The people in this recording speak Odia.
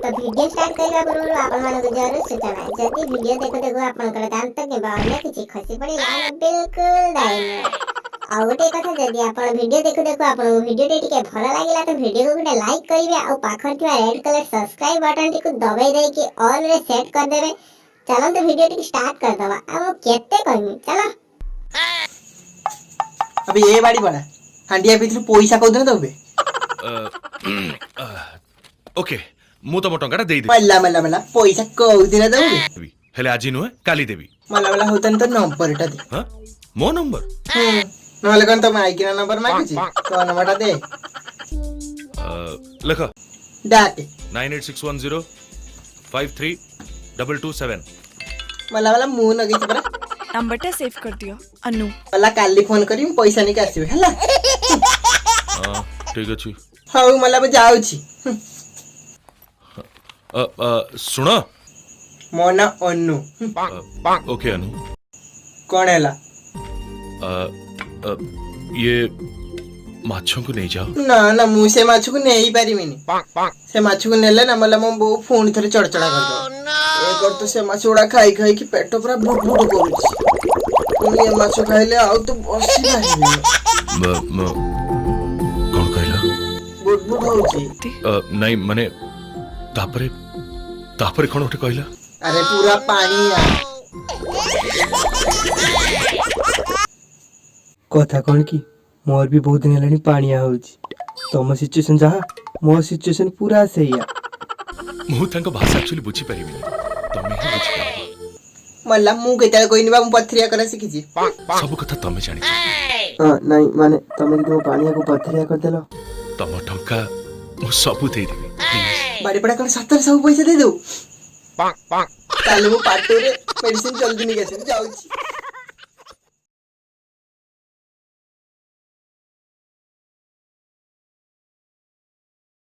ତ ଭିଡ଼ିଓ ଷ୍ଟାର୍ଟ କରିବା ପୂର୍ବରୁ ଆପଣମାନଙ୍କୁ ଜରୁର ସୂଚନା, ଯଦି ଭିଡ଼ିଓ ଦେଖୁ ଦେଖୁ ଆପଣଙ୍କର ଦାନ୍ତ କିମ୍ବା ଅନ୍ୟ କିଛି ଖସି ପଡ଼ିଲା, ଆମେ ବିଲକୁଲ ଦାୟୀ ନୁହେଁ। ଆଉ ଗୋଟେ କଥା, ଯଦି ଆପଣ ଭିଡ଼ିଓ ଦେଖୁ ଦେଖୁ ଆପଣଙ୍କୁ ଭିଡ଼ିଓଟି ଟିକେ ଭଲ ଲାଗିଲା, ତ ଭିଡ଼ିଓକୁ ଗୋଟେ ଲାଇକ୍ କରିବେ ଆଉ ପାଖରେ ଥିବା ରେଡ୍ କଲର୍ ସବସ୍କ୍ରାଇବ୍ ବଟନଟିକୁ ଦବାଇ ଦେଇକି ଅଲ୍ରେ ସେଟ୍ କରିଦେବେ। ଚାଲନ୍ତୁ, ଭିଡ଼ିଓଟିକୁ ଷ୍ଟାର୍ଟ କରିଦେବା। ଆଉ ମୁଁ କେତେ କହିବି, ଚାଲ। ଆବେ ଏ ବାଡି ବଡା, ହାଣ୍ଡିଆ ପିଇଥିଲୁ, ପଇସା କୋଉଦିନ ଦବେ? ଓକେ, ମୁଁ ତମ ଟଙ୍କାଟା ଦେଇଦେବି। ମଲା ମଲା ମଲା, ପଇସା କୋଉଦିନ ଦବୁ? ହେଲେ ଆଜି ନୁହେଁ, କାଲି ଦେବି। ମଲା ମଲା, ହଉ ତାହେଲେ ତୋ ନମ୍ବରଟା ଦେ। ହଁ, ମୋ ନମ୍ବର? ହୁଁ, ନହେଲେ କଣ ତୋ ମାଇକିନା ନମ୍ବର ମାଗୁଛି? ତୋ ନମ୍ବରଟା ଦେ। ଲେଖ। ଡାକେ। 9861053227। ମଲା ମଲା, ମୁଁ ଲଗେଇଛି ପରା। ନମ୍ବରଟା ସେଭ୍ କରିଦିଅ, ଅନୁ। ମଲା, କାଲି ଫୋନ କରିବି, ମୁଁ ପଇସା ନେଇକି ଆସିବି, ହେଲା? ହଁ, ଠିକ ଅଛି। ହଉ ମଲା, ମୁଁ ଯାଉଛି। ଅ, ଅ, ଶୁଣ। ମୋ ନାଁ ଅନୁ। ଓକେ ଅନୁ। କଣ ହେଲା? ଅ, ଅ, ଇଏ ମାଛଙ୍କୁ ନେଇଯାଅ। ନା ନା, ମୁଁ ସେ ମାଛକୁ ନେଇ ପାରିବିନି। ସେ ମାଛକୁ ନେଲେ ନା ମଲା, ମୋ ବୋଉ ପୁଣି ଥରେ ଚଡ଼ଚଡ଼ା କରିଦବ। ଏ କର ତ, ସେ ମାଛ ଗୁଡା ଖାଇ ଖାଇକି ପେଟ ପୁରା ବୁଟ ବୁଟ କରୁଛି। ପୁଣି ଏ ମାଛ ଖାଇଲେ ଆଉ ତ ବସି ପାରିବିନି। କଣ କହିଲ? ବୁଟ ବୁଟ ହଉଛି। ନାଇଁ, ମାନେ ତାପରେ ତାପରେ କଣ ଗୋଟେ କହିଲା। ଆରେ ପୁରା ପାଣିଆ। କଥା କ'ଣ କି, ମୋର ବି ବହୁତ ଦିନ ହେଲାଣି ପାଣିଆ ହେଉଛି। ତମ ସିଚୁଏସନ୍ ଯାହା, ମୋ ସିଚୁଏସନ୍ ପୁରା ସେଇଆ। ମୁଁ ତାଙ୍କ ଭାଷା ଆକ୍ଚୁଆଲି ବୁଝିପାରିବିନି, ତମେ ହିଁ ବୁଝିପାରିବ। ମଲା, ମୁଁ କେତେବେଳେ କହିନି ବା ମୁଁ ପଥରିଆ କରା ଶିଖିଛି? ସବୁ କଥା ତମେ ଜାଣିଛ। ହଁ, ନାଇଁ ମାନେ ତମେ ଯଦି ମୋ ପାଣିଆକୁ ପଥରିଆ କରିଦେଲ? ତମ ଟଙ୍କା ମୁଁ ସବୁ ଦେଇଦେବି, ପ୍ଲିଜ। ବାଡ଼ିପଡ଼ା, କଣ ସତରେ ସବୁ ପଇସା ଦେଇଦବୁ? ତାହେଲେ ମୁଁ ପାଟୁରେ ମେଡିସିନ ଜଲ୍ଦି ନେଇକି ଆସିବି, ଯାଉଛି।